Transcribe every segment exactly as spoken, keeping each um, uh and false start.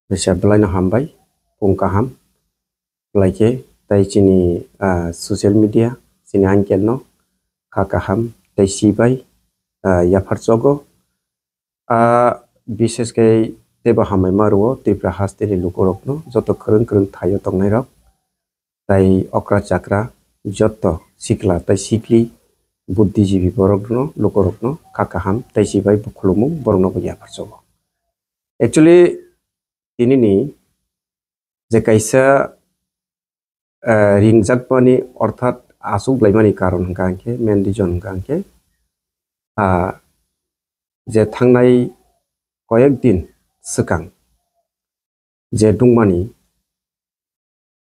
Bisa belai no hambai, pung kaham belai khe, tai chini, ah, social media, chini uncle no kha kaham tei si bai, ah, yaphar chogo. Ah, bishes khe teibo hambai ma rwo Tripura haste ni lukurok no, joto kwrwng kwrwng thaio tongnai rok, tai okra chakra, joto sikla tai sikli, buddhijibi borok no, lukurok no kha kaham tei si bai bo khulumung borok no bo yaphar chogo. Actually, tini ni je kaisa, eh, ringjakmani orthat aswk blaimani karon hwnkha hwnkhe, main reason hwnkha hwnkhe, ah, je thangnai koyek din swkang je dungmani,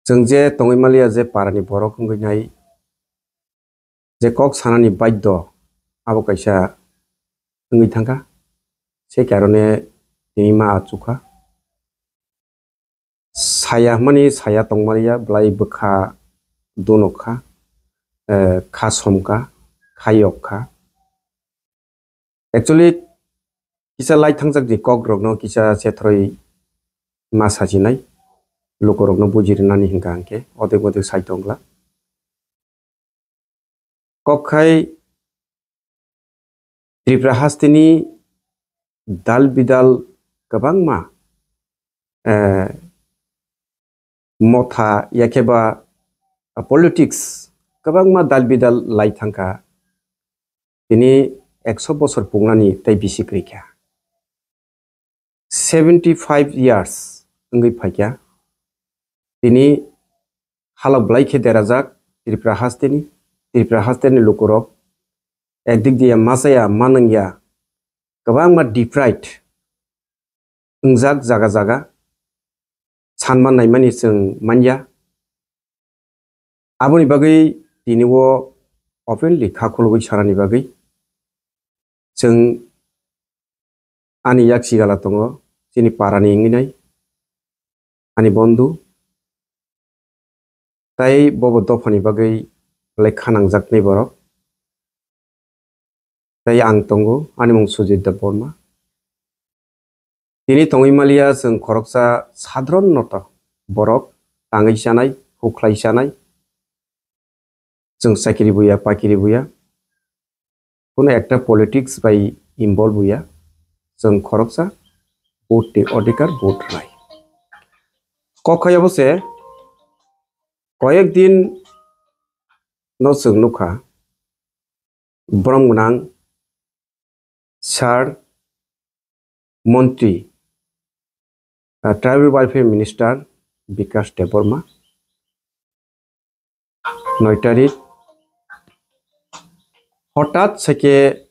chwng je tongwi maliya je parani borok wngwi nai, je kok sanani baidho abo kaisa wngwi thangkha, se karone tini ma achukha. Saya hwnmani saya tongmaliya, belai bwkha dunokha, eh, kha somkha, kha yokkha. Actually, kisa lai thangjak ni kok rokno kisa chethroi ma sajinai, lukurokno bujirinani hwnkha hwnkhe odek odek sai tongla. Kok khai Tripura hasteni dal bidal kwbangma, eh, motha yakheba politics kwbangma dal bidal lai thangkha. Tini ekso bosor pungnani tei bisi kwrwi kha. Seventy five years wngwi phaikha. Tini halok belai khe derajak Tripura hasteni, Tripura hasteni lukurok ekdik diya masaya manwngya kwbangma deprived wngjak jaga jaga sanma naimani chwng manya. Aboni bagwi tini o openly kha khulugwi sanani bagwi chwng ani yak sigala tongo, chini parani wngwi nai ani bondhu, tai bobo dophani bagwi belai kha nangjaknai borok. Tei ang tongo, ani mung Sujit Debbarma. Tini tongwi maliya chwng khoroksa sadharon noto borok, tangwi chanai, hukhlai chanai. Chwng chakiri buya, pakiri buya. Kuno ekta politics bai involve buya. Chwng khoroksa vote ni odhikar, vote rwnai. Kok khai obo se koyek din no chwng nukha, borom gwnang sir, montri, ah, tribal welfare minister Bikash Debbarma, noi tarik, hotat seke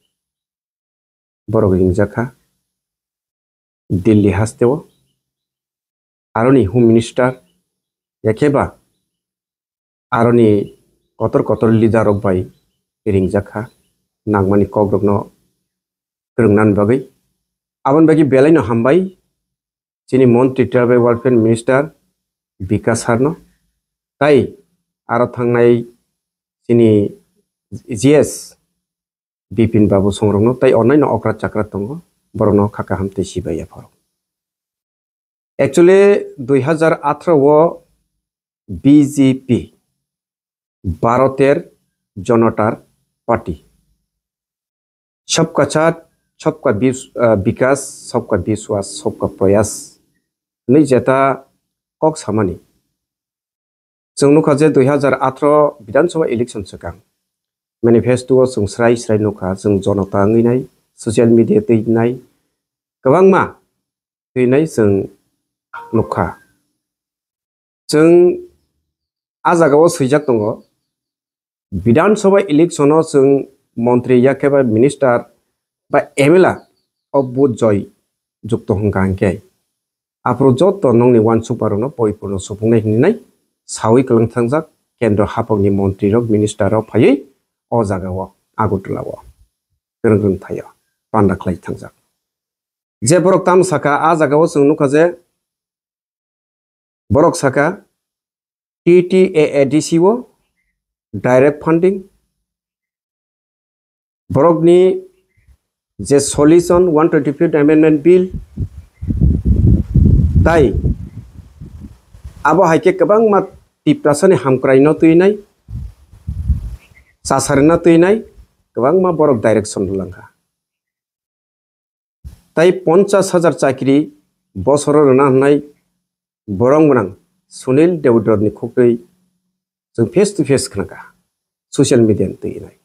borok ringjakha Delhi hasteo, aroni home minister, yakheba aroni kotor kotor leader rok bai ringjakha nangmani kok rokno kwrwngnani bagwi. Aboni bagwi belai no hambai chini montri tribal welfare minister Bikash sir no, tai aro thangnai chini G S Bipin Babu songrokno tai onnaino okra chakra tongo, borokno kha kaham tei sibai yapharo. Actually, dui hazar atharo o B J P, Bharoter Janotar Party, Sabka Saath, Sabka Bis-, ah, Bikas, Sabka Biswas, Sabka Prayas hwnwi jeta kok samani. Chwng nukha je dui hazar atharo Bidhan Sabha election swkang manifesto o chwng srai srai nukha, chwng jonota wngwi nai, social media twi nai, kwbangma twi nai chwng nukha. Chwng a jagao swijak tongo, Bidhan Sabha election o chwng montri yakheba minister ba M L A o vote joi jukto hwnkha hwnkhe, aphuru joto nokni uansukmarokno poripurno supungnai hwnwi nai saui kwlwng thangjak kendro haphangni montrirok, minister rok phaiwi o jagao Agartala o kwrwng kwrwng thaio panda khlai thangjak. Je borok tamo sakha, a jagao chwng nukha je borok sakha, T T A A D C o direct funding, borokni je solution, one twenty fifth Amendment Bill, Tai abo hai khe kwbangma Tiprasani hamkraino twinai, chasarino twinai kwbangma borok direction rwlangkha. Tai ponchas hajar chakri bosoro rwna hwnwi borok gwnang Sunil Deodorni khukwi chwng face to face khnakha, social media ni twinai.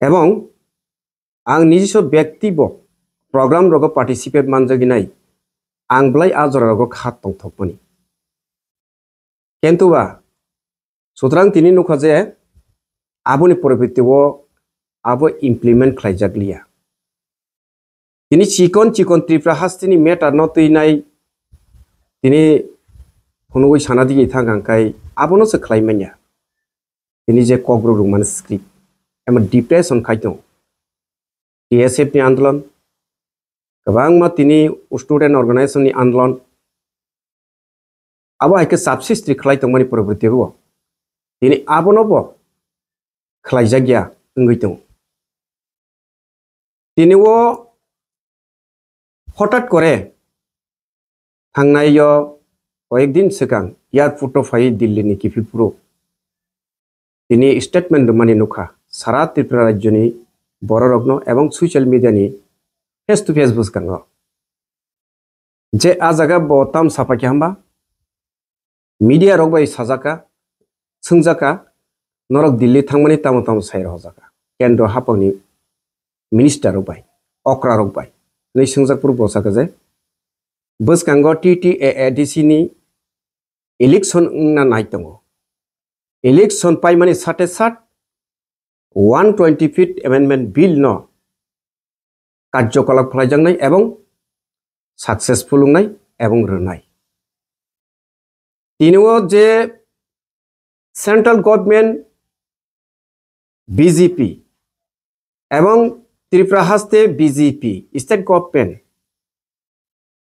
Ebong ang nijiswa byakti bo program rogo participate manjagwi nai, ang belai a jora rogo kha tongthokmani. Kintu ba, sutrang tini nukha je aboni porobiti o abo implement khlaijak liya. Tini chikon chikon Tripura hasteni matter no twinai tini phunugwi sana digwi thang ang khai abono se khlai manya. Tini je kok rwrwk mani script, emo depression khai tongo. T S F ni andolon, kwbangma tini student organization ni andolon, abo hai khe chap srishti khlai tongmani porobiti o tini abono bo khlaijak ya wngwi tongo. Tini o hotat kore thangnai yo koyek din swkang airport o phai Delhi ni kiphilphuru tini statement rwmani nukha sara Tripura rajyoni bororokno ebong social media ni face to face bwskango. Je a jaga bo tam sapai khe hamba, media rok bai sajaka, swngjaka, norok Delhi thangmani tamo tamo sai rohorjaka, kendro haphangni minister rok bai, okra rok bai, hwnwi swngjak phuru bo saka je, bwskango T T A A D C ni election wngna nai tongo. Election paimani sate sat one twenty fifth Amendment Bill no karjokolap khlaijaknai ebong successful wngnai ebong rwnai. Tini o je central government B J P ebong Tripura haste B J P state government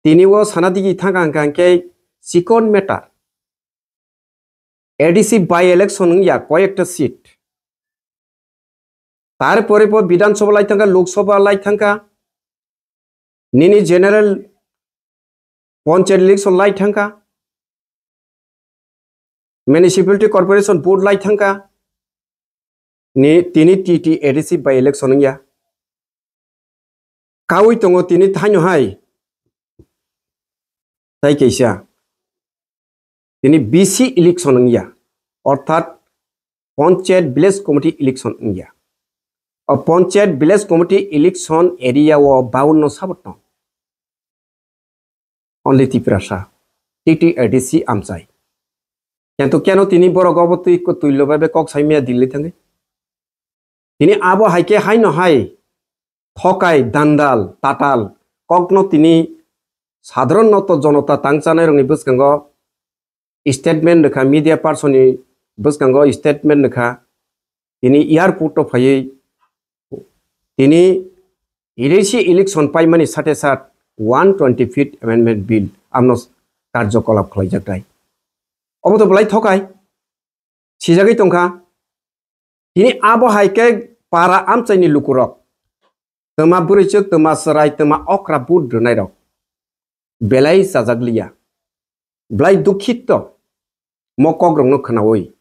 tini o sana digi thang ang khe chikon matter A D C by election wngya koyekta seat. Tarpore po Bidhan Sabha lai thangkha, Lok Sabha lai thangkha, nini general panchayat election lai thangkha, municipality corporation vote lai thangkha, ni tini T T A D C by election wngya. Kaui tongo tini thaino hai. Tai kaisa. Tini B C election wngya. Orthat Panchayat Village Committee election wngya. O Panchayat Village Committee election area o baunno sabot tong. Only Tiprasa. T T A D C amchai. Kintu keno tini borok obo twi ko twilo bai kok sai maya Delhi thangwi. Tini abo hai khe haino hai thokai, dandal, tatal, kokno tini sadharon noto jonota tang chanai rokni bwskango statement rwkha, media person ni bwskango statement rwkha, tini airport o phaiwi tini A D C election paimani sate sat one twenty fifth Amendment Bill amno karjokolap khlaijak nai. Obo to belai thokai. Sijagwi tongkha. Tini abo hai khe para amchaini lukurok, twma bwrwichwk, twma chwrai, twma okra vote rwnairok belai chajak liya. Belai dukhito mo kokrokno khwnaui.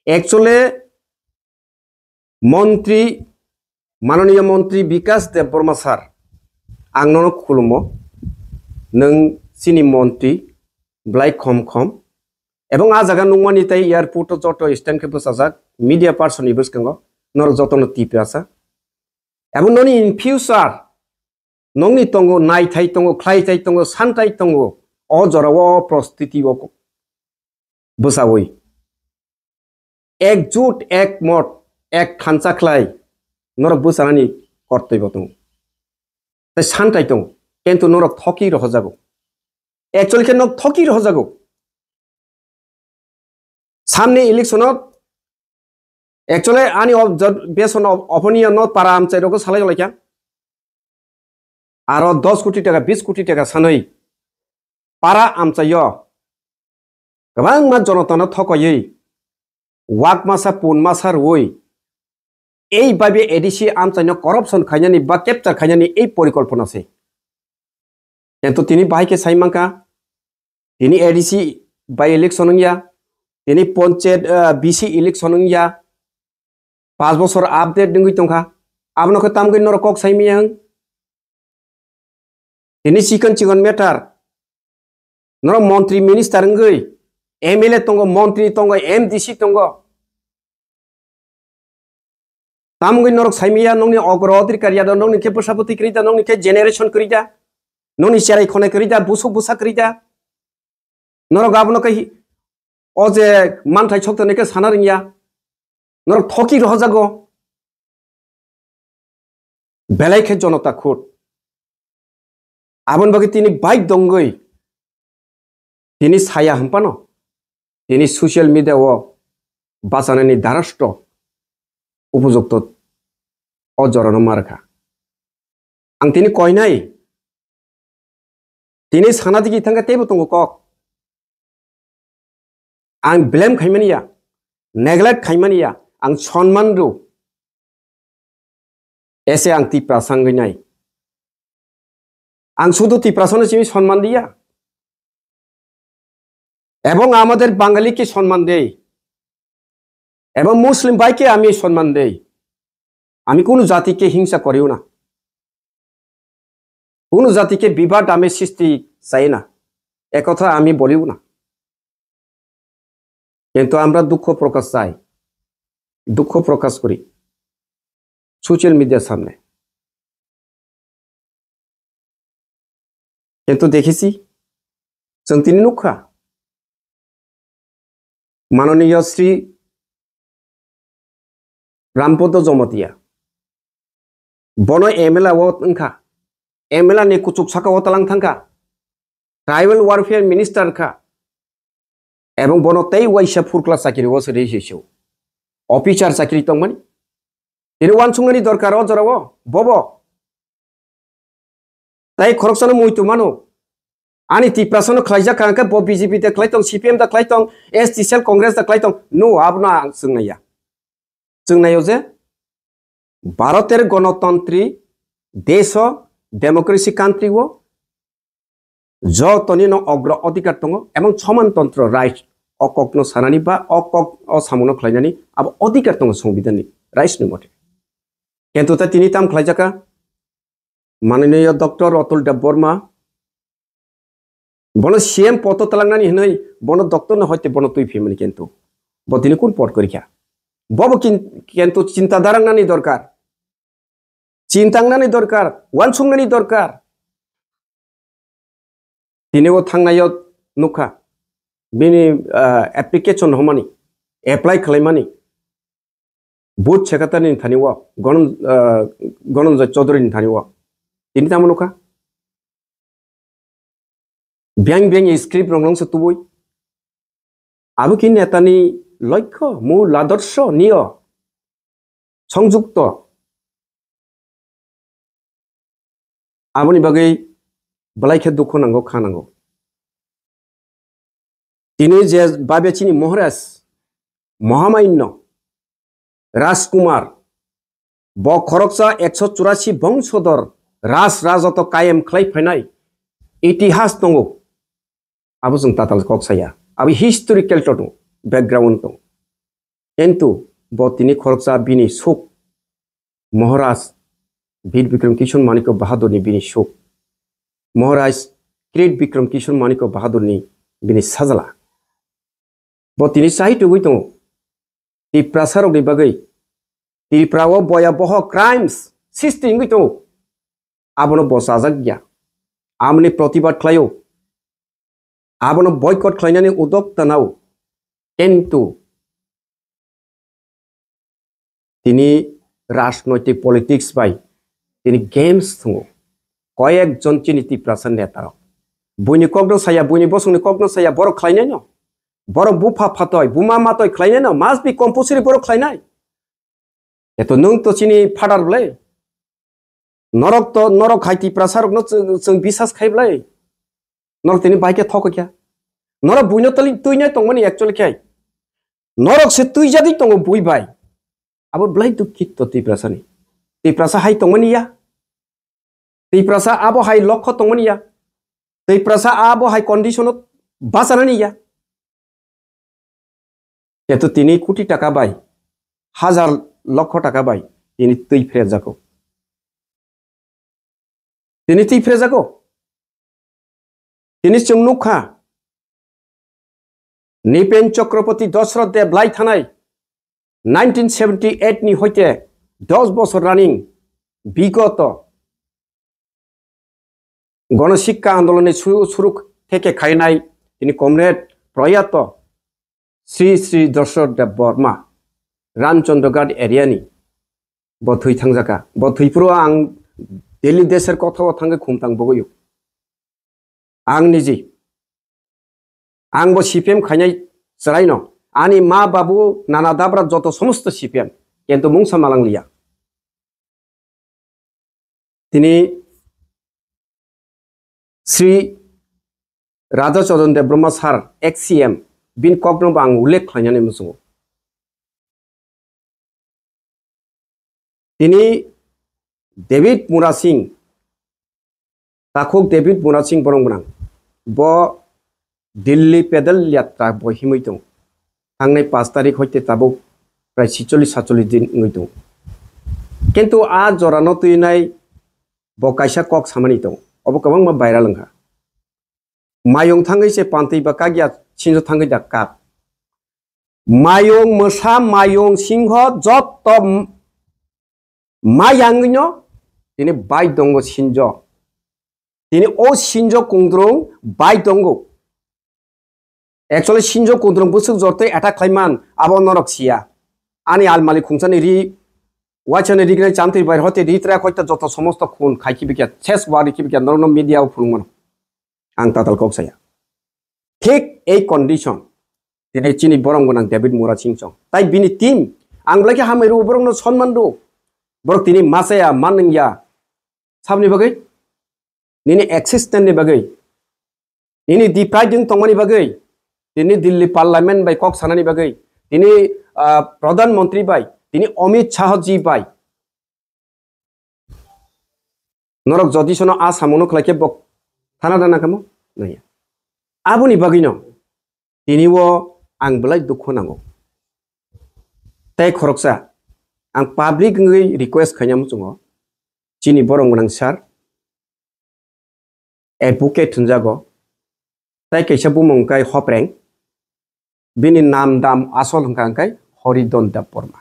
Actually, Montri, Mananiya Montri Bikas Debbarma sir, ang nono khulumo, nwng chini montri, belai khom khom, ebong a jaga nungmani tei airport o joto stand khe bwchajak, media person ni bwskango, norok jotono Tiprasa. Ebong noni in future, nongni tongo, naithai tongo, khlaitai tongo, santai tongo, o jorao prostiti o bwchaui. Ekjut, ekmot, ek thansa khlai norok bwchanani kortoi bo tongo. Tei santai tongo, kintu norok thoki rohojago. Actually khe nok thoki rohojago. Samni election o actually ani ob-, jot-, beson ob-, oponiya no para amchai rogo salai jolai kha. Aro dos koti taka, bis koti taka sanwi para amchaio kwbangma jonotano thokoiwi, wak masa, pun masa rwui, ei babe A D C amchaino corruption khainani ba capture khainani ei porikolpona se. Kintu tini bahai khe sai mankha, Tini A D C by election wngya, tini ponchayat, ah, B C election wngya, pas bosor update wngwi tongkha. Abono khe tamgwi norok kok saimaya wng? Tini chikon chikon matter. Norok montri minister wngwi M L A tongo, montri tongo, M D C tongo. Tamgwi norok saimaya nongni ogro odrikar ya da, nongni khe bwsa bwtwi kwrwi da, nongni khe generation kwrwi da, nongni cherai khonai kwrwi da, busuk busa kwrwi da. Norok abono khe hi-, o je manthai soktonwi khe sana rwngya. Norok thoki rohojago. Belai khe jonota khut. Aboni bagwi tini bai dongwi tini saya hwnphano tini social media o bachanani darasto upojukto o jorano ma rwkha. Ang tini koinai, tini sana digi thangkhe teibo tongo kok. Ang blame khaimani ya, neglect khaimani ya, ang sonman rw. Ese ang Tiprasa wngwi nai. Ang শুধু Tiprasano simi sonman diya. এবং আমাদের বাঙালিকে সম্মান দেই, এবং মুসলিম ভাইকে আমি সম্মান দেই। আমি কোনো জাতিকে হিংসা করিও না, কোনো জাতিকে বিবাদ আমি সৃষ্টি চাই না, একথা আমি বলিও না। কিন্তু আমরা দুঃখ প্রকাশ চাই, দুঃখ প্রকাশ করি সোশ্যাল মিডিয়ার সামনে। কিন্তু দেখেছি, chwng tini nukha, মাননীয় শ্রী রামপদ Jamatia, bono M L A o wngkha, M L A ni kuchuk saka o talang thangkha, tribal welfare minister kha, এবং bono tei waisa phurkla chakiri o se rei se officer chakiri tongmani. Tini wansuknani dorkar o jora o, bobo. Tai khoroksano muitu mano. Ani Tiprasano khlaijak kha hwnkhe bo B J P da khlai tong, C P M da khlai tong, S T cell Congress da khlai tong. No, abono ang chwngnaiya. Chwngnaio je Bharoter gonotantri deso, democracy country o jotoni no ogro odhikar tongo, ebong somantontro rights o kokno sanani ba o kok o samuno khlainani abo odhikar tongo songbidhanni rights ni mote. Kintu ta tini tam khlaijaka mananiyo Doctor Atul Debbarma, bono C M poto talangnani hinwi bono doctor no hoite bono twi phimani kintu bo tini kun pot korikha? Bobo kin-, kintu chinta darangnani dorkar, chintangnani dorkar, wansuknani dorkar. Tini o thangnaio nukha bini, ah, application homani, apply khlaimani, Booth Secretary ni thani o, Gonon-, ah, Gononjoy Chaudhury ni thani o. Tini tamo nukha? Biyang biyang script rong rong se tubui. Abo ki netani loikho, mul adorsho niyo songjukto. Aboni bagwi belai khe dukhu nango, kha nango. Tini je babe chini Maharaj, Mohamainno, Rajkumar, bo khoroksa ekso churasi bongsodor Raj Rajoto kayem khlai phainai itihas tongo. Abo chwng tatal kok saya. Abo historical to tongo, background tongo. Kintu bo tini khoroksa bini suk Maharaj Bir Bikram Kishore Manikya Bahadurni bini suk. Maharaj Krit Bikram Kishore Manikya Bahadurni bini sajla. Bo tini chai tugui tongo. Tiprasa rokni bagwi Tripura o boya boho crimes sisti wngwi tongo. Abono bo chajak ya. Amoni protibad khlaio. Abono boycott khlainani udok tanao. Kintu tini rajnoitik politics bai tini games thungo. Koyek jon chini Tiprasa neta rok. Buini kokno saya, buini bosongni kokno saya, borok khlainai no. Borok bupha phatoi, buma matoi khlainai no. Must be compulsory borok khlainai. Eto nwng to chini father bwle. Norok to, norok hai Tiprasa rokno chwng, chwng bisas khai bwle. Norok tini bai khe thok kya? Norok buino tali tuinai tongmani actually khe. Norok se tuijagwi tongo bui bai. Abo belai dukhito Tiprasa ni. Tiprasa hai tongmani ya. Tiprasa abo hai lokho tongmani ya. Tiprasa abo hai condition o bachanani ya. Kintu tini koti taka bai, hazar lokho taka bai tini twi phrejago. Tini twi phrejago. Tini chwng nukha, Nipen Chakraborty Dosroth Deb lai thanai nineteen seventy eight ni hoite dos bosor running bigoto Gono Sikka Andolonni su-, suruk theke khainai tini comrade proyato Sri Sri Dosroth Deb Borma, Ramchandra Ghat area ni bo thwi thangjaka. Bo thwi phuru ang Delhi deser kothao thangwi khumtang bogoyo. Ang niji. Ang bo C P M khainai chwraino. Ani ma babu nana dabra joto somosto C P M. Kintu mungsa malang liya. Tini Sri Raja Chodan Debbarma sir, ex C M, bini kokno bo ang ullekh khlainani muchungo. Tini David Murasing, takhuk David Murasing borok gwnang. Bo Delhi pedal yatra bo himwi tong. Thangnai paanch tarik hoite tabuk prai chicholish satcholish din wngwi tong. Kintu a jorano twinai bo kaisa kok samani tong. Obo kwbangma viral wngkha. Mayung thangwi se pantwi ba kak ya sinjo thangwi da kak. Mayung mwsa, mayung singho joto m-, mayangwino tini bai tongo sinjo. Tini o sinjo kungdrung bai tongo. Actually, sinjo kungdrung bwswk jortwi attack khlaiman, abo norok siya. Ani almali khungsani ri, wachani rignai chamtwi bai hote ri tra khoita joto somosto khun khai khibikya, ses wari khibikya, norokno media o phunukmano. Ang tatal kok saya. Thik ei condition, tini chini borom gwnang David Murasing chong. Tai bini team, ang belai khe hamai rw, borokno sonman rw. Borok tini masaya, manwngya. Sabni bagwi? Nini existence ni bagwi, nini deprived wng tongmani bagwi, tini Delhi Parliament bai kok sanani bagwi, tini, ah, Pradhan Mantri bai, tini Amit Shah ji bai. Norok jodi sono a samungno khlai khe bok thana dana kamo? Naya. Aboni bagwino tini o ang belai dukhu nango. Tei khoroksa ang public wngwi request khaina muchungo, chini borom gwnang sir, advocate hwnjago, tei kaisa bumung wngkha Hopreng, bini nam dam asol wngkha hwnkhe Horidon Debbarma.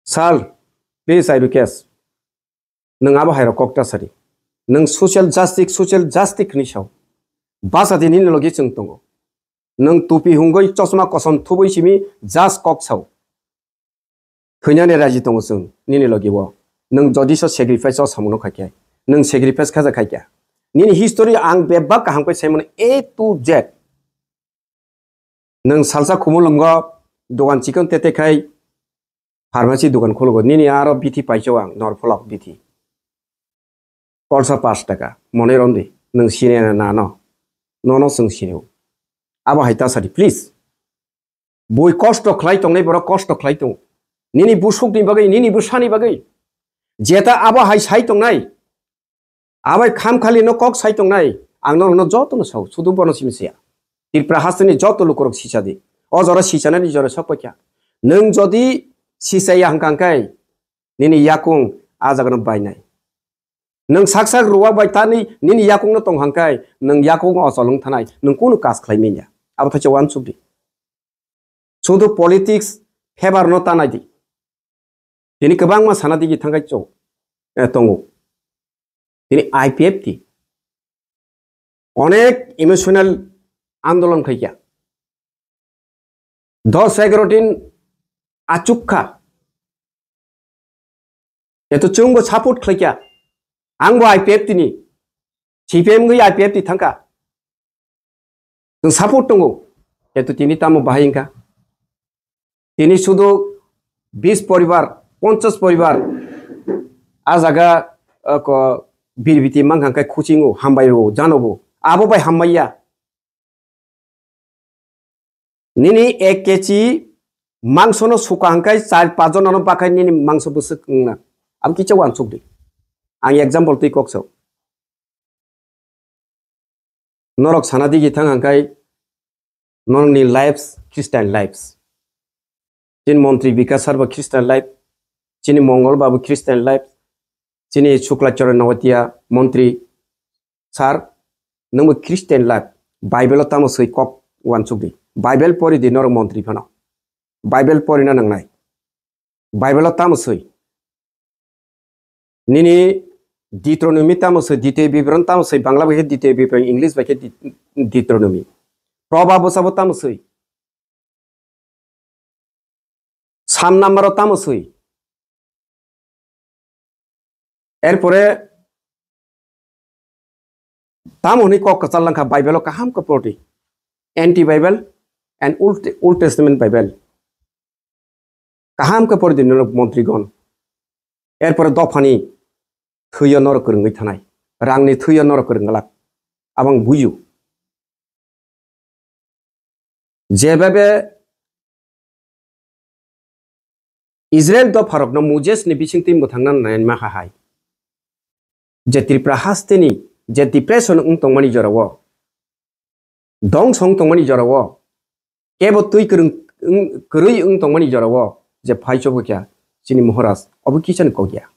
Sir, please I request, nwng abo hairok kok ta sadi. Nwng social justice, social justice hwnwi sao. Basa di nini logi chwng tongo. Nwng tupi hungwi chosma kosom thubwi simi just kok sao. Thwinani raji tongo chwng nini logi o. Nwng jodi so sacrifice o samungno khaikhe, nwng sacrifice khaja khaikha. Nini history ang bebak kaham khe saimano A to Z. Nwng salsa Khumulwngo dogan chikon tete khai pharmacy dogan khulgo. Nini aro bithi paichao ang, Norpholok bithi. Kolsa pash taka, monoi romdi, nwng sini na nano, nono chwng sini o. Abo hai ta sadi, please. Bui kosto khlai tongnai borok kosto khlai tong. Nini busukni bagwi, nini bwsani bagwi. Jeta abo hai sai tongnai, abai kham khali no kok sai tongnai, ang no, no joto no sao, sudu bono simi siya. Tripura hasteni joto lukurok sisa di. O jora sisanani jora sok paikha. Nwng jodi sisaya hwnkha hwnkhe, nini yakung a jaga no bainai. Nwng sak sak ruwa bai tani nini yakung no tong hwnkhe, nwng yakung o cholong thanai, nwng kunu kas khlai manya. Abo thaisa uansuk di. Sudu politics favor no ta nai di. Tini kwbangma sana digi thangkai chwng, eh, tongo. Tini I P F T onek emotional andolon khaikya. Dos egaro din achukha. Eto chwngbo support khlaikya. Angbo I P F T ni. C P M gwi I P F T thangkha. Chwng support tongo. Eto tini tamo bahai wngkha. Tini sudu bis poribar, ponchas poribar. A jaga, uh, ko birbiti mangkha khe khuchingo, hambai o, janobo. Abo bai hammaiya. Nini ek kechi mangso no suka hwnkhe char paanch jon no bakhai nini mangso bwswk wngna. Abo kicha uansuk di. Ang example twi kok sao. Norok sana digi thang hwnkhe Nongni lives, Christian lives. Chini montri Bikash sir bo Christian life, chini Mongol babu Christian life, chini Shukla Charan Nowatia montri sir, nwngbo Christian life, Bible o tamo swi kok uansuk di. Bible pori di norok montri phano. Bible porina nangnai. Bible o tamo swi. Nini Deuteronomy tamo swi, Ditya Bibron tamo swi, Bangla bai khe Ditya Bibron, English bai khe Di-, Deuteronomy. Proba bwsabo tamo swi. Sam number o tamo swi. Erpore tamo hwnwi kok kwchal langkha Bible o kaham khe pordi. Anti Bible and Old, Old Testament Bible. Kaham khe pordi norok montrigon. Erpore dophani thwiyo norok kwrwngwi thanai. Rangni thwiyo norok kwrwng glak. Abang buyu. Jebabe Israel dopharokno Moses ni bisingtwi mwthangna nainma hai. Je Tripura hasteni je depression wng tongmani jorao, dongso wng tongmani jorao, kebo twi kwrwng, wng, kwrwi wng tongmani jorao, je phai chobokya chini Maharaj, obo kisani kokya.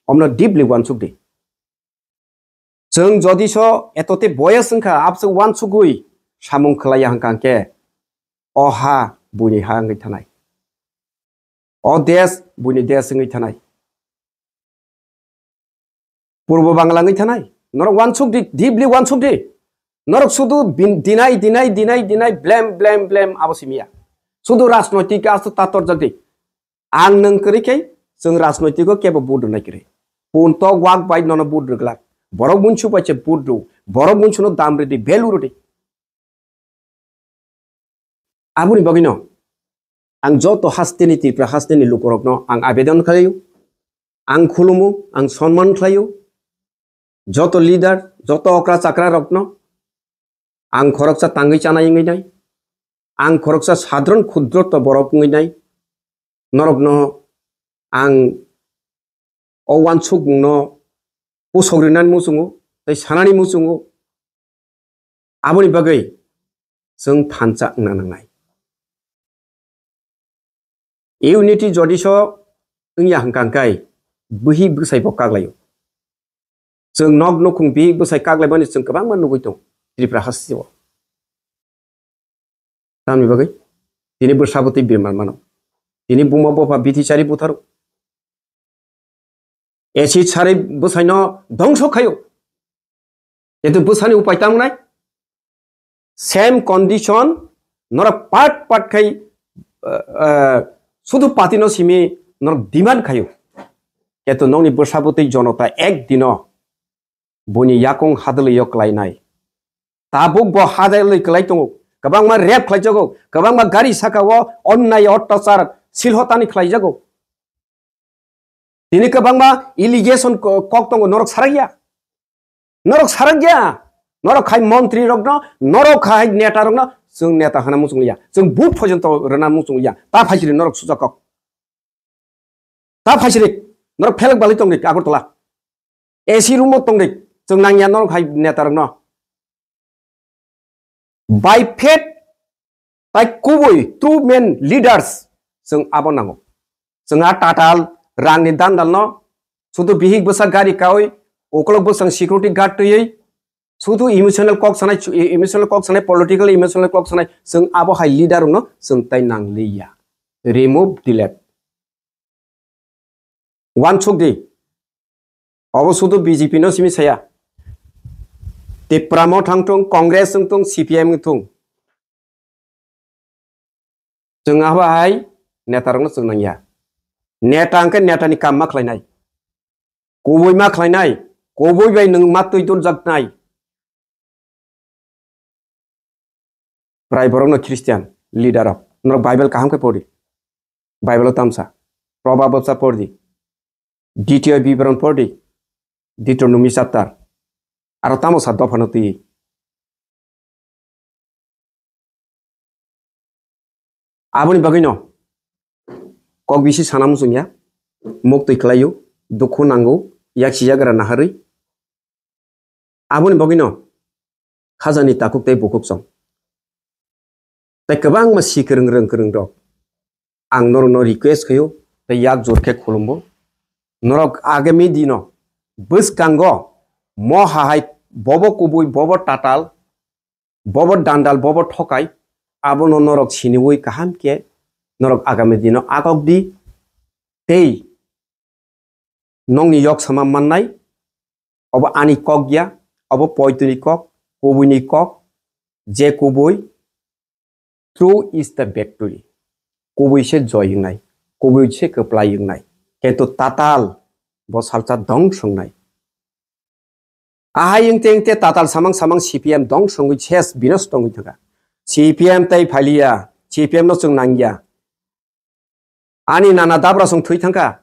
Omno deeply uansuk di. Chwng jodi so etote boyas wngkha, abse uansugwi samung khlaiya hwnkha hwnkhe, o ha buini ha wngwi thanai. O desh buini desh wngwi thanai. Purbo Bangla wngwi thanai. Norok uansuk di, deeply uansuk di. Norok sudu bin-, dinai, dinai, dinai, dinai, blame, blame, blame, abo simiya. Sudu rajnoitik asto tator jagdi. Ang nwng kwrwi khe, chwng rajnoitiko kebo vote rwnai kwrwi. Pun tok wak bai nono vote rwglak. Borok bunsu bai se vote rw. Borok bunsuno dam rwdi, value rwdi. Aboni bagwino ang joto hasteni Tripura hasteni lukurokno ang abedon khlaio, ang khulumo, ang sonman khlaio, joto leader, joto okra chakra rokno ang khoroksa tangwi chanai wngwi nai, ang khoroksa sadron khudroto borok wngwi nai, norokno ang o uansukmungno pusok rinani muchungo tei sanani muchungo. Aboni bagwi chwng thansa wngna nangnai. Unity jodi so wngya hwnkha hwnkhe bwhi bwsai bo kaklaio. Chwng nok nukhung bihik bwsai kaklaimani chwng kwbangma nugwi tongo Tripura hasteo. Tamni bagwi tini bwsabo tei bemar mano. Tini buma bopha bithi chari butharo. Acid sari bwsaino dongso khaio. Kintu bwsani upai tamo nai? Same condition, norok part part khai, uh, uh, sudu party no simi norok demand khaio. Kintu nokni bwsabo tei jonota ek dino buini yakung hadwlwi o kwlainai. Tabuk bo hadwlwi kwlai tongo. Kwbangma rape khlaijago, kwbangma gari saka o onnai ottachar silhotani khlaijago. Tini kwbangma allegation ko-, kok tongo, norok sarakya. Norok sarakya. Norok khai montri rokno, norok khai neta rokno, chwng neta hana muchung liya. Chwng vote phojonto rwna muchung liya. Ta phaisiri norok sujakok. Ta phaisiri norok phelek balwi tongdi Agartala. A C room o tongdi chwng nangya norok hai neta rokno. By faith tai kubui true men leaders chwng abo nango. Chwng a tatal rangni dandalno sudu bihik bwsa gari kaui ukolok bwsang security guard twiwi sudu emotional kok sanai, emotional kok sanai, political emotional kok sanai chwng abo hai leader rokno chwng tai nangliya. Remove, delete. Uansuk di. Obo sudu B J P no simi saya. Tipra Motha wngthung, Congress wngthung, C P M wngthung. Chwng abo hai neta rokno chwng nangya. Neta hwnkhe neta ni kam ma khlainai. Kubui ma khlainai. Kubui bai nwng ma twi durjaknai. Prai borokno Christian leader rok. Norok Bible kaham khe pori. Bible o tamsa. Proverbs o pordi. Ditya Bibron pordi. Deuteronomy chapter. Aro tamo sa dophano twi. Aboni bagwino kok bisi sana muchungya, mok twi kwlaio, dukhu nango, yak sijagra naharwi. Aboni bagwino khajani takhuk tei bukhuk chong. Tei kwbangma si kwrwng rwng kwrwng rok. Ang norokno request khaio, tei yak jor khe khulumbo. Norok agami dino bwskango mo hahai bobo kubui, bobo tatal, bobo dandal, bobo thokai, abono norok siniwi kaham khe norok agami dino agok di. Tei nokni yok sama mannai, obo ani kok ya, obo poitoni kok, kubuini kok, je kubui, true is the victory. Kubui se joy wngnai, kubui se kwplai wngnai, kintu tatal bo salsa dong songnai. Ahai wngte wngte tatal samang samang C P M dong songwi ses binos tongwi thangkha. C P M tai phaliya, C P M no chwng nangya. Ani nana dabra song thwi thangkha.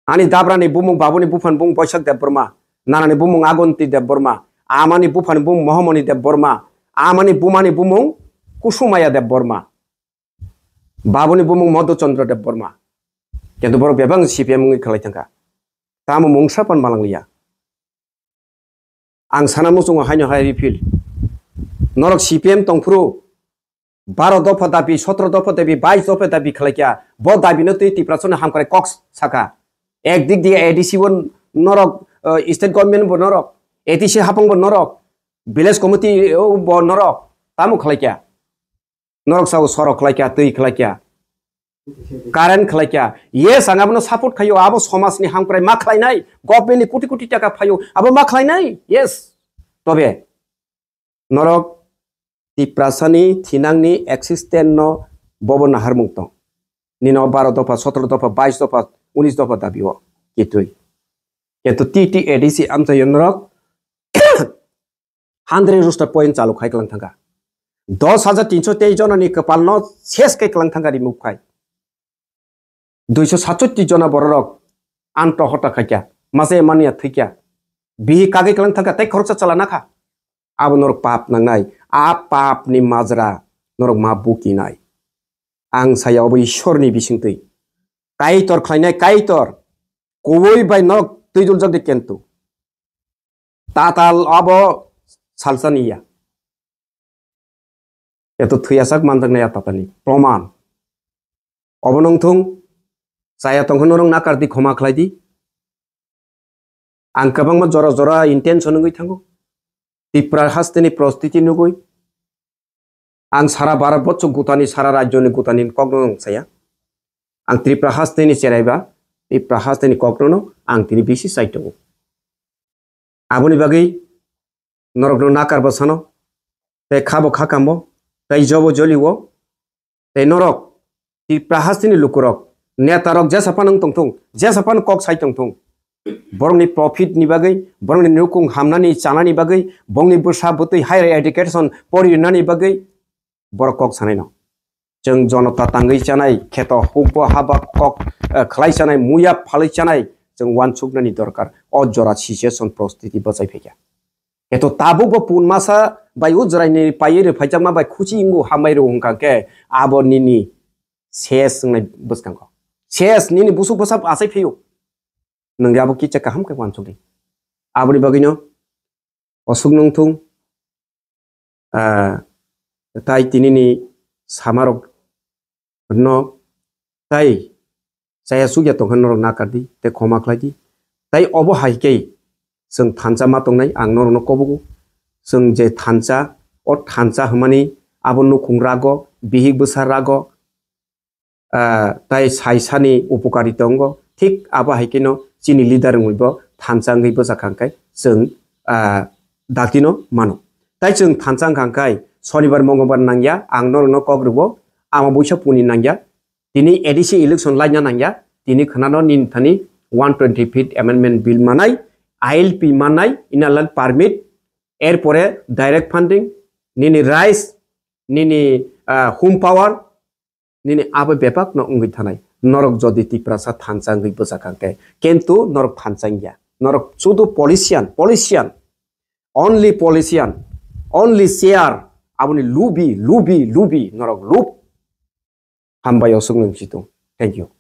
Ani dabrani bumung babuni buphani bumung Boisak Debbarma, nanani bumung Agonti Debbarma, amani buphani bumung Mohamoni Debbarma, amani bumani bumung Kusumaya Debbarma, babuni bumung Madhuchandra Debbarma. Kintu borok bebak C P M wngwi khlai thangkha. Tamo mungsa pan malangliya. Ang sana muchungo haino hai repeat. Norok C P M tongphuru baro dopha dabi, sotro dopha dabi, bais dopha dabi khlaikya. Bo dabino twi Tiprasani hamkrai kok saka. Ek dik diye A D C bo norok, eh, state government bo norok, A D C hapang bo norok, village committee, oh, bo norok. Tamo khlaikya. Norok sao sorok khlaikya, twi khlaikya, current khlaikya. Yes, ang abono support khaio, abo somajni hamkrai ma khlainai, government ni koti koti taka phaio, abo ma khlainai. Yes. Tobe norok Tiprasani thinangni existence no bobo naharmung tong. Nino baro dopha, sotro dopha, bais dopha, unis dopha dabi o kitui. Kintu T T A D C amchaio norok hundred roster point chalu khai klang thangkha. Dos hajar tinso tei jonani kwpalno ses khai klang thangkha remove khai. Duiso satsotti jona bororok anto hota khaikya, mase mania thwikya. Bihi kagwi klang thangkha tei khoroksa chala nakha. Abo norok pap nangnai, a papni majra norok ma bukinai. Ang saya obo Ishorni bisingtwi. Kaitor khlainai Kaitor, kubui bai norok twiduljak de kintu. Tatal abo salsani ya. Eto thwiyasak manjaknai a tatani proman. Obo nongthung, chaya tongkha norok nakar di, khoma khlai di. Ang kwbangma jora jora intention wngwi thango. Tipra hasteni prostiti nugwi. Ang sara Bharat borsok gutani, sara rajyoni gutani kokno ang saya. Ang Tripura hasteni cheraiba, Tripura hasteni kokno ang tini bisi chai tongo. Aboni bagwi norokno nakar bwsano, tei khabo khakamo, tei jobo joliwo, tei norok Tripura hasteni lukurok, netarok jesa phano wng tongthung, jesa phano kok sai tongthung. Borokni profit ni bagwi, borokni nukung hamnani chanani bagwi, bongni bwsa bwtwi higher education pori rinani bagwi borok kok sanai no. Chwng jonota tangwi chanai, kheto hukbo haba kok, eh, khlai chanai, muya phalwi chanai, chwng uansuknani dorkar. O jora situation prostiti bwchai phaikha. Eto tabuk bo pun masa bai o jwraini paiwi rwphaijakma bai khuchi wngo hambai rw wngkha khe abo nini ses wngnai bwskango. Ses nini busuk bwsa achai phio. Nwng abo kicha kaham khe uansukdi. Aboni bagwino osuk nungthung, ah, tai tinini samarok no tai chaya sukya tongkha norok nakar di, tei khoma khlai di. Tai obo hai khe chwng thansa ma tongnai, ang norokno kobogo. Chwng je thansa, o thansa hwnmani abo nukhung rago, bihik bwsa rago, ah, tai sai sani upokari tongo. Thik abo hai kheno chini leader wngwi bo thansa wngwi bwsa kha hwnkhe chwng, ah, dakti no mano. Tai chwng thansa wngkha hwnkhe Sonibar Mongolbar nangya, ang norokno kok rwo, ama buisa puni nangya. Tini A D C election laina nangya, tini khwnano nini thani one twenty fifth amendment bill manai, I L P manai, inner line permit, erpore direct funding, nini rice, nini, ah, home power, nini abo bebak no wngwi thanai. Norok jodi Tiprasa thansa wngwi bwsa kha khe, kintu norok thansa wngya. Norok sudu politician, politician, only politician, only chair, aboni lubi, lubi, lubi, norok lub. Hambai osuk nung situng. Thank you.